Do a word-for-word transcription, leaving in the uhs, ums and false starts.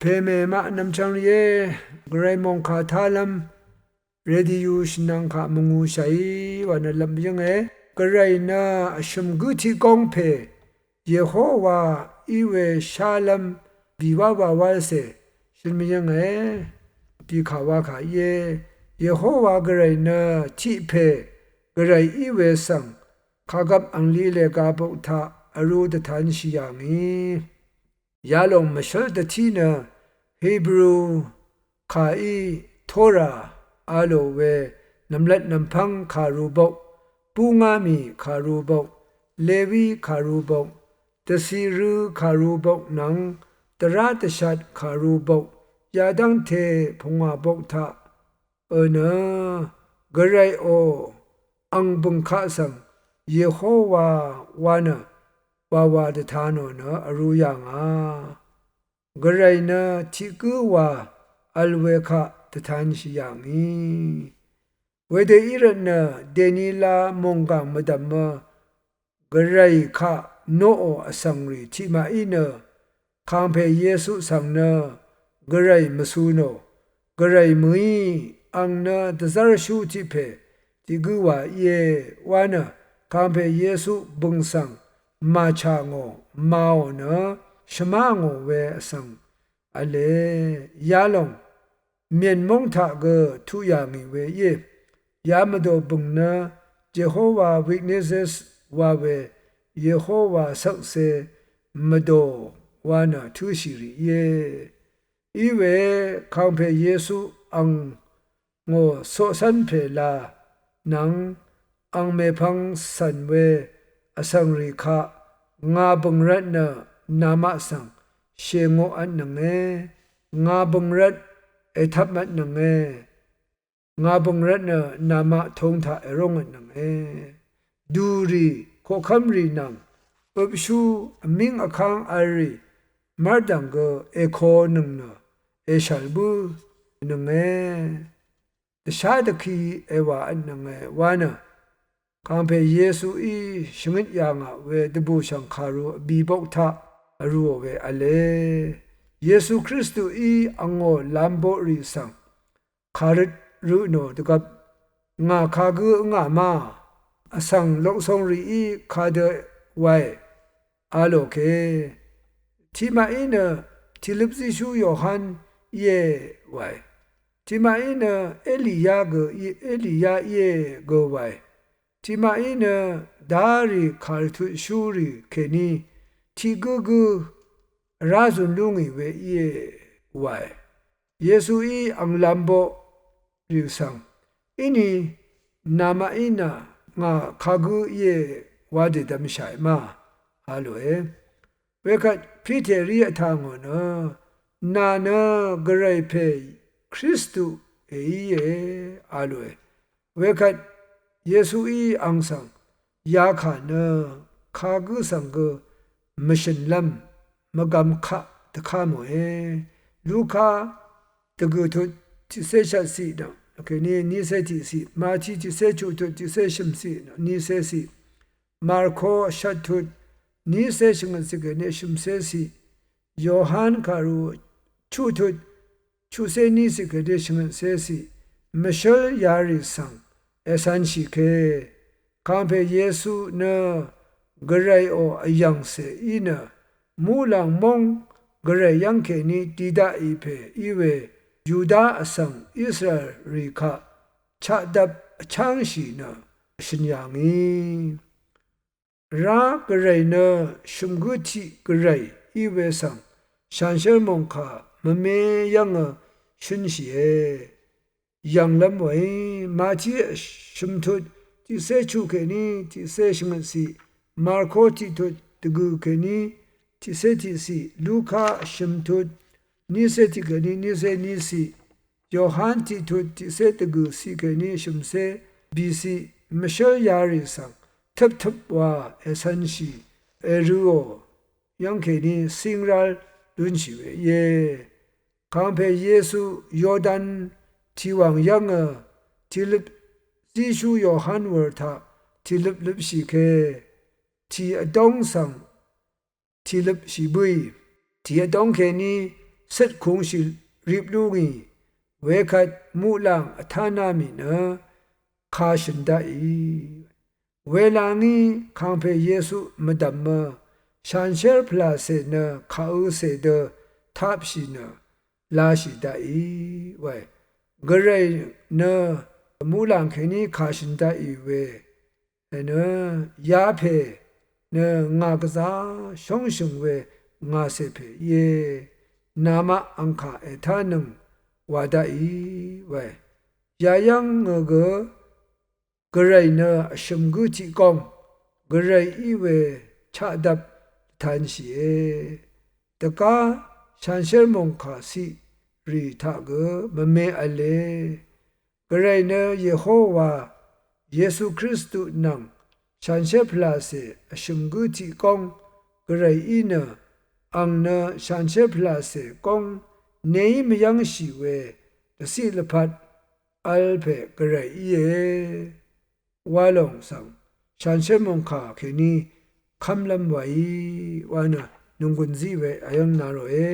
Pèmè maq nv̀mchvng rìé, Gvray mòngkà tálv́m radio shvnvng kaq mvngūshàí wa nø lvp yv́nge. Gvray nø vshø̀m gǿ tiq góng pè Yehowa í we shálv́m bìwá wa wálcè shøn mvyǿnge. Bìkà wakà íe. Yehowa Gvray nø tiq pè Gvray í we svng kàgvp angli lèga bok taq vrū dvtanshì yà ngì. Yalòng mvshǿl dvtí nø Hebru kàí Tora a lò we nv̀mlat nv̀mpv́ng kàru bok, búngá mì kàru bok, Lewi kàru bok, dvcìrø kàru bok nvng dvrá dvshat kàru bok, yadv́ngte pungwà bok taq ø nø Gvrayò ang bø̀ng kaq svng Yehowa wa nø wawa dvta nò nø vrū yà ngà. Gvray nø tiq gǿ wa vl we kaq dvtanshì yà ngì. Wedø í rvt nø dènila mònggàng mvdv̀mø Gvray kaq noqò vsvng rì tiqmaqí nø kàngpè Yesu svng nø Gvray mvsù nò, Gvray mø̀í ang nø dvzv́rshú tiq pè tiq gǿ wa íe wa nø kàngpè Yesu bø̀ng svng màchà ngò, màò nø shvmá ngò we vsvng v̄le. Yalòng myèn móng taq gø tuq yà ngì we íe. Ya mvdò bø̀ng nø Jehovah Witnesses wa we Yehowa shvkse mvdò wa nø tǿshì rì íe. Í we kàngpè Yesu ang ngò coqcv́n pè la nvng ang mèpvng cv̀n we vsvng rì kaq ngà bø̀ng rvt nø namaq svng shèngoqvtnøng e, ngà bø̀ng rvt ètvpmvtnøng e, ngà bø̀ng rvt nø namaq tūng taq èróngvtnøng e. Dùrì, koqkv́mrì nvng øpshú vmíng vkáng v̄l rì mv́rdv̀ng gø èkonøng nø èshv̀l bǿnøng e. Dvshá dvki èwàvtnøng e wa nø kàngpè Yesuí shvngøt yà ngà we dvbùshv̀ng kàru vbìbok taq vrūò we v̄le. Yesu Kristuí angò lamboqrì svng kàrøt rø nò dvgvp ngà kagǿ ǿngà ma? Vsvng loksong rìí kadø wae a lò ke. Tiqmaqí nø tìløp zíshú Yohan íe wae. Tiqmaqí nø Eliya gø í, Eliya íe gø wae. Tiqmaqí nø darì kàrvtutshúrì kèní tiq gǿgǿ vrá zun lú ngì we íe wae. Yesuí ang lamboq rì svng, íni namaqí nø ngà kagǿ íe wa dèdvmshàe ma a lòe. Wekvt Piterí vtà ngò nø, nà nø Gvray pè Kristu èíe a lòe. Wekvt Yesuí ang svng yakà nø kagǿ svng gø mvshø̀nlv́m mvgvm kaq dvká mòe. Luka dvgø̀ tut tiqcé shvtciq nvng kèní niqcé tiqciq, Mati tiqcé chuq tut tiqcé shø̀mciq nvng niqcéciq, Marko shvt tut niqcé shvngøtciq kèní shø̀mcéciq, Yohan kàru chuq tut chuqcé niqciq kèní shvngøtcéciq, mvshǿl yarì svng ècv̄nshì ke. Kàngpè Yesu nø Gvrayò vyv̀ngcè í nø muqlàng móng Gvray yv́ng kèní di daqì pè í we Yuda vsvng Israel rì kaq chaqdvp vchángshì nø shø̀n yà ngì. Vrá Gvray nø shø̀m gǿ tiq Gvray í we svng shanshér mòngkà mvme yv́ngø shǿnshìe. Yv̀nglv́m wèí Mati shø̀m tut tiqcé chuq kèní tiqcé shvngøtciq, Marko tiq tut dvgø̀ kèní tiqcé tiqciq, Luka shø̀m tut niqcé tiq kèní niqcé niqciq, Yohan tiq tut tiqcé dvgø̀ ciq kèní shø̀mcé bìciq, mvshǿl yarì svng tøptøp wa ècv̄nshì èrø̄ò yv́ng kèní cíng rál lúnshì we íe. Kàngpè Yesu Yordan tìwàng yv́ngø tìløp zíshú Yohan wur taq tìløp løpshì ke. Tì vdóng svng tìløpshì bǿì. Tì vdóng kèní cøt kungshì rip lú ngì wekvt muqlàng vtáná mì nø kà shø̀n daqì. Welangí kàngpè Yesu mvdv̀mø shanshér pvlàcè nø kàøcè dø tapshì nø lashì daqì wae. Gvray nø muqlàng kèní kà shø̀n daqì we nø yapè nø ngà gvzá shóngshø̀ng we ngàcè pè íe. Namaq angkà ètánøng wa daqì wae. Yayv́ng ngø gø Gvray nø vshø̀m gǿ tiq góng Gvray í we chaqdvp dvtanshìe. Dvgá shanshér mòngkà ciq rì taq gø mvme v̄le. Gvray nø Yehowa Yesu Kristu nvng shanshér pvlàcè vshø̀m gǿ tiq góng Gvray í nø ang nø shanshér pvlàcè góng neí mvyv́ngshì we dvciq lvpat vl pè Gvray íe. Wa lòng svng shanshér mòngkà kèní kv́mlv́m wàí wa nø nònggùn zí we vyv́ng na ròe.